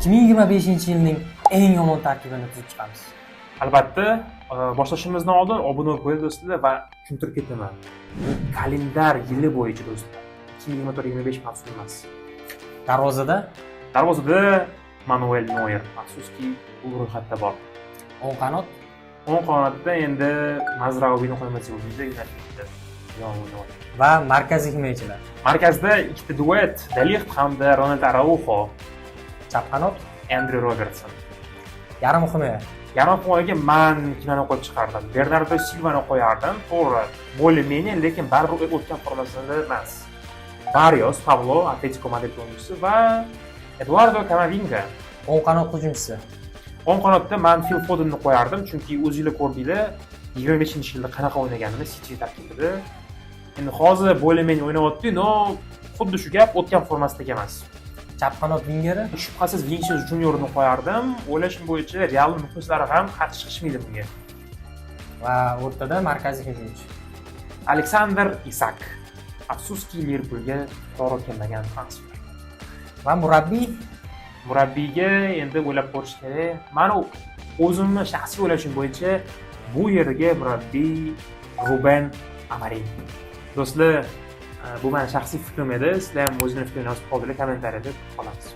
2025-yilning eng yomon tarkibini tuzib chiqamiz. Albatta, boshlashimizdan oldin obuna bo'lib qo'ying, do'stlar, va tushuntirib ketaman. Bu kalendar yili bo'yicha, do'stlar. 2024-25 mavsum emas. Darvozada? Darvozada Manuel Neuer, afsuski, bu ro'yxatda bor. O'ng qanot? O'ng qanotda endi Mazrauvini qo'ymasak bo'lmaydi, Unitedda yomon o'ynayapti. Va markaziy himoyachilar? Markazda ikkita duet: De Ligt hamda Ronald Araujo. Chap qanot? Andrew Robertson. Yarim himoya? Yarim himoyaga man kimlarni qo'yib chiqardim? Bernardo Silvani qo'yardim. To'g'ri, более-менее, lekin baribir o'tgan formasida emas. Barrios, Pablo, Atletico Madrid o'yinchisi va Eduardo Kamavinga. O'ng qanot hujumchisi? O'ng qanotda man Phil Fodenni qo'yardim, chunki o'zinglar ko'rdinglar 25-yilda qanaqa o'ynaganini City tarkibida. Endi hozir более-менее o'ynayapti, но xuddi shu gap, o'tgan formasidagi emas. Chap qanot vingeri? Shubhasiz Vinicius Juniorni qo'yardim. O'ylashim bo'yicha, Real muxlislari ham qarshi chiqishmaydi bunga. Va o'rtada markaziy hujumchi? Aleksandr Isak. Afsuski, Liverpulga to'g'ri kelmagan transfer. Va murabbiy? Murabbiyga endi o'ylab ko'rish kerak. Mani o'zimni shaxsiy o'ylashim bo'yicha, bu yerga murabbiy Ruben Amorim. Do'stlar, bu mani shaxsiy fikrim edi. Sizlar ham o'zinglar fikrini yozib qoldiringlar kommentariyada, qolamiz.